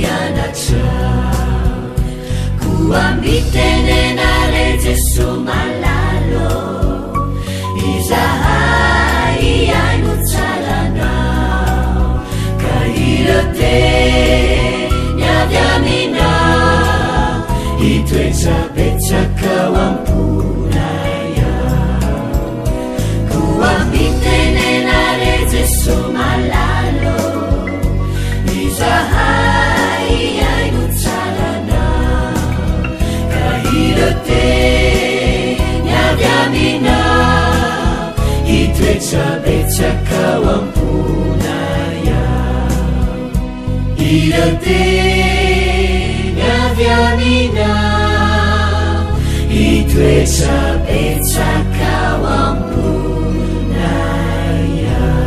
anatra Koa mitenena re Jeso malala ô Izahay hihaino tsara Anao Ka ireo teny avy aminao Hitoetra betsaka ao am-ponay ao Koa mitenena re Jeso malala ô Izahay hihaino tsara Anao Ka ireo teny avy aminao Hitoetra betsaka ao am-ponay ao Ireo teny avy aminao Hitoetra betsaka ao am-ponay ao.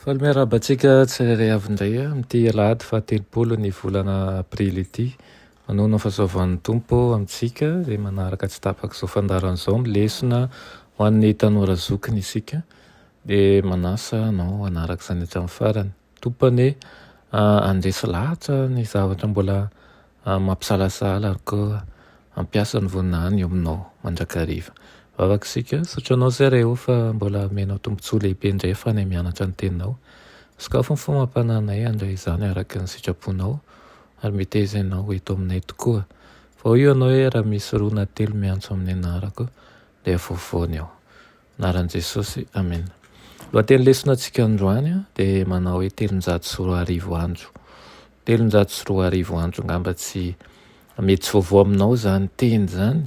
Faly miarahaba antsika tsirairay avy indray amin'ity alahady fahatelopolo ny volana aprily ity. Manoana ny fahasoavan'ny Tompo amintsika izay manaraka tsy tapaka izao fandaharana izao amin'ny lesona ho an'ny tanora zokiny isika dia manasa anao hanaraka izany hatramin'ny farany. Tompo anie handresy lahatra ny zavatra mbola Mampisalasala ary koa hampiasa ny voninahiny eo aminao mandrakariva. Vavaka isika, Misaotra Anao izay Ray o fa mbola omenao tombontsoa lehibe indray ahafahanay mianatra ny Teninao. Sokafy ny fo amam-panahinay handray izany araka ny sitraponao ary meteza Ianao eto aminay tokoa. Fa hoy Ianao hoe raha misy roa na telo miantso amin'ny anarako dia afovoany aho. Anaran'i Jesosy, Amena. Lohateny lesona antsika androany dia manao hoe 2300 andro. 2300 andro angamba tsy mety tsy vaovao aminao izany teny izany.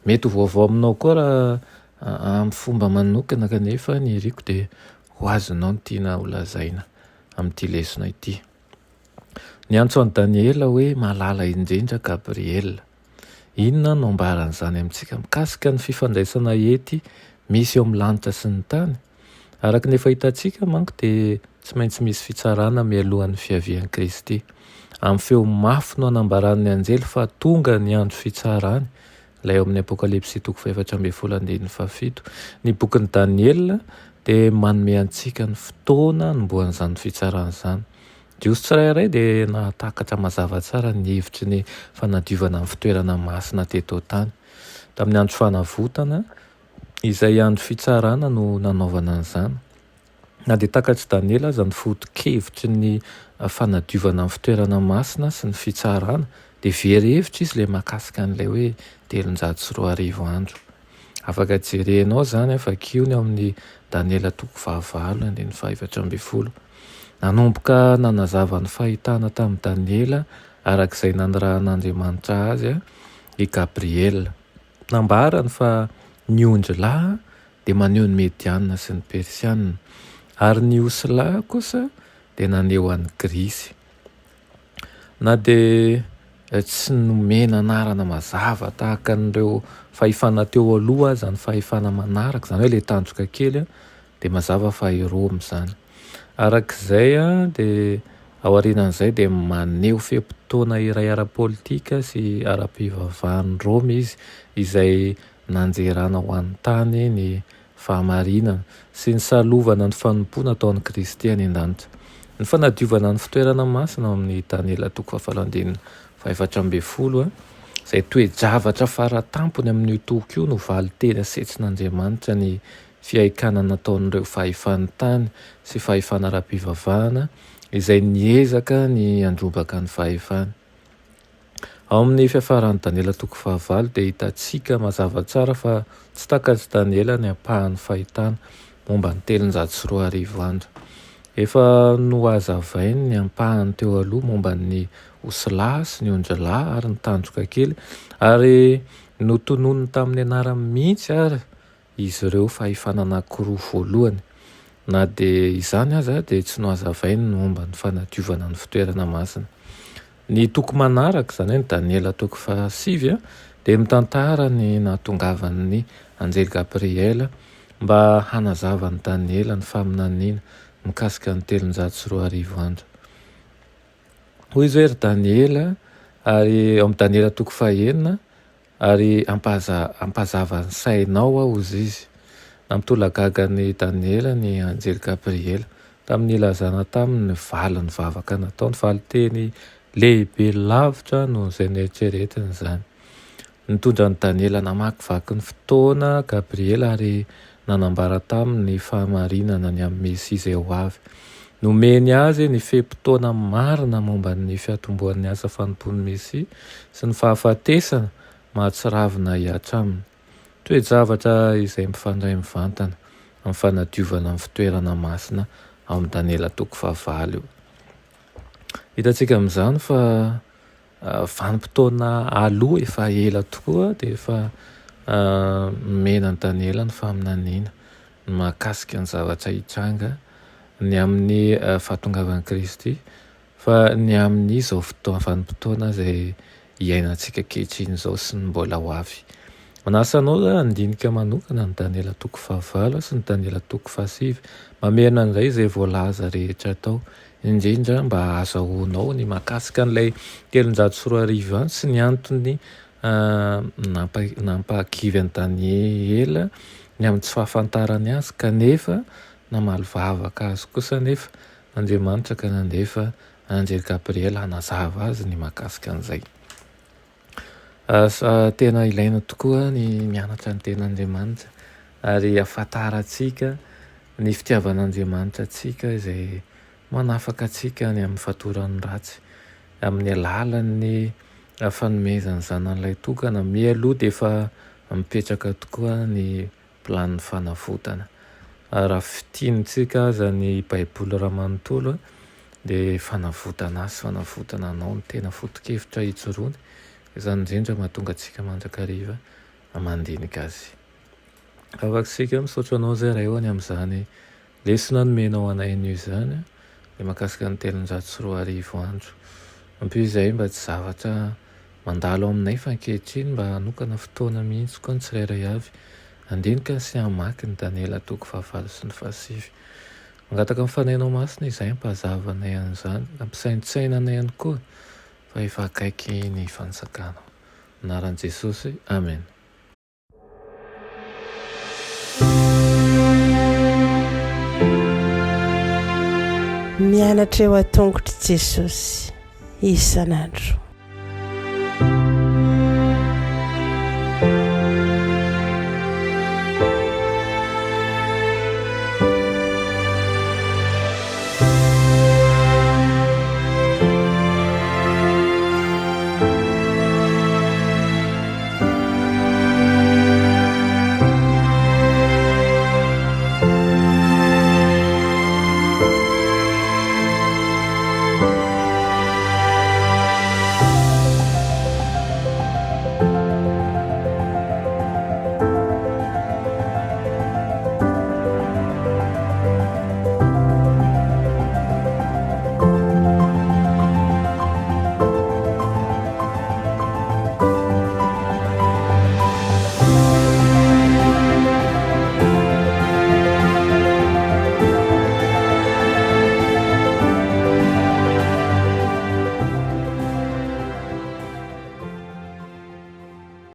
Mety ho vaovao aminao koa raha amin'ny fomba manokana kanefa ny iriko dia ho azonao ny tiana ho lazaina amin'ity lesona ity. Niantso an'i Daniela hoe malala indrindra Gabriela. Inona no ambaran'izany amintsika mikasika ny fifandraisana ety misy eo amin'ny lanitra sy ny tany? Araka ny efa hitantsika manko dia tsy maintsy misy fitsarana mialohan'ny fiavian'i Kristy. Amin'ny feo mafy no anambaran'ny anjely fa tonga ny andro fitsarany, ilay ao amin'ny Apokalypsy toko fahefatra ambin'ny folo andininy fahafito. Ny bokin'i Daniela dia manome antsika ny fotoana hanombohan'izany fitsarana izany. Jiosy tsirairay dia nahatakatra mazava tsara ny hevitry ny fanadiovana ny fitoerana masina teto an-tany. Tamin'ny andro fanavotana, izay andro fitsarana no nanaovana an'izany. Na dia takatr'i Daniela aza ny foto-kevitry ny fanadiovana ny fitoerana masina sy ny fitsarana, dia very hevitra izy ilay mahakasika an'ilay hoe 2300 andro. Afaka jerenao izany, vakio ny ao amin'ny Daniela toko fahavalo andininy faha-14. Nanomboka nanazava ny fahitana tamin'i Daniela araka izay nanirahan'Andriamanitra azy i Gabriela. Nambarany fa ny ondrilahy dia maneho ny Mediana sy ny Persiana, ary ny osilahy kosa dia naneho an'i Grisy. Na dia tsy nomena anarana mazava tahaka an'ireo fahefana teo aloha aza ny fahefana manaraka, izany hoe ilay tandroka kely, dia mazava fa i Roma izany. Araka izay dia aorianan'izay dia maneho fe-potoana iray ara-politika sy ara-pivavahan'i Roma izy izay nanjerana ho an'ny tany ny fahamarinana sy nisalovana ny fanompoana ataon'i Kristy any an-danitra. Ny fanadiovana ny fitoerana masina ao amin'ny Daniela toko fahavalo andininy fahefatra ambin'ny folo, izay toe-javatra faratampony amin'io toko io no valin-teny asetsin'Andriamanitra ny fihaikana nataon'ireo fahefan'ny tany sy fahefana ara-pivavahana izay niezaka ny handrobaka ny fahefany. Ao amin'ny fiafaran'i Daniela toko fahavalo dia hitantsika mazava tsara fa tsy takatr'i Daniela ny ampahan'ny fahitana momba ny 2300 andro. Efa nohazavainy ny ampahany teo aloha momba ny osilahy sy ny ondrilahy ary ny tandroka kely ary notononiny tamin'ny anarany mihitsy ary izy ireo fahefana anankiroa voalohany. Na dia izany aza dia tsy nohazavainy ny momba ny fanadiovana ny fitoerana masina. Ny toko manaraka, izany hoe ny Daniela toko fahasivy, dia mitantara ny nahatongavan'ny anjely Gabriela mba hanazava an'i Daniela ny faminaniana mikasika ny 2300 andro. Hoy izy hoe, Ry Daniela, ary ao amin'ny Daniela toko fahenina, Ary hampazava ny sainao aho, hozy izy. Nampitolagaga an'i Daniela ny anjely Gabriela tamin'ny nilazana taminy ny valin'ny vavaka nataony, valin-teny lehibe lavitra noho izay noeritreretiny izany. Nitondra an'i Daniela namakivaky ny fotoana Gabriela ary nanambara taminy ny fahamarinana ny amin'ny Mesia izay ho avy. Nomeny azy ny fe-potoana marina momba ny fiatombohan'ny asa fanompoan'ny Mesia sy ny fahafatesana mahatsiravina hihatra aminy. Toe-javatra izay mifandray mivantana amin'ny fanadiovana ny fitoerana masina ao amin'ny Daniela toko fahavalo io. Hitantsika amin'izany fa Vanim-potoana aloha efa ela tokoa dia efa nomena an'i Daniela ny faminaniana ny mahakasika ny zavatra hitranga ny amin'ny fahatongavan'i Kristy fa ny amin'izao fotoana vanim-potoana izay iainantsika ankehitriny izao sy ny mbola ho avy. Manasa anao za handinika manokana ny Daniela toko fahavalo sy ny Daniela toko fahasivy. Mamerina indray izay voalaza rehetra tao. Indrindra mba hahazahoanao ny mahakasika an'ilay 2300 any sy ny antony nampahakivy an'i Daniela ny amin'ny tsy fahafantarany azy kanefa namaly vavaka azy kosa anefa Andriamanitra ka nandefa anjely Gabriela hanazava azy ny mahakasika an'izay. Asa tena ilaina tokoa ny mianatra ny tenin'Andriamanitra ary ahafantarantsika ny fitiavan'Andriamanitra antsika izay manafaka antsika any amin'ny fatoran'ny ratsy amin'ny alalan'ny fanomezan'ny zanany lahitokana. Mialoha dia efa mipetraka tokoa ny planin'ny fanavotana. Raha fintinintsika aza ny Baiboly iray manontolo dia fanavotana ahy sy fanavotana anao no tena foto-kevitra ijoroany. Izany indrindra mahatonga antsika mandrakariva mandinika azy. Afaka isika misaotra anao izay Ray ô ny amin'izany lesona nomenao anay anio izany dia mahakasika ny 2300 andro. Ampio izahay mba tsy zavatra Mandalo aminay fa ankehitriny mba hanokana fotoana mihitsy koa ny tsirairay avy handinika sy hamaky ny Daniela toko fahavalo sy ny fahasivy. Mangataka ny Fanahinao Masina izahay hampahazava anay an'izany, hampisaintsaina anay ihany koa fa efa akaiky ny fanjakanao. Anaran'i Jesosy, Amen. Mianatra eo an-tongotr'i Jesosy isan'andro.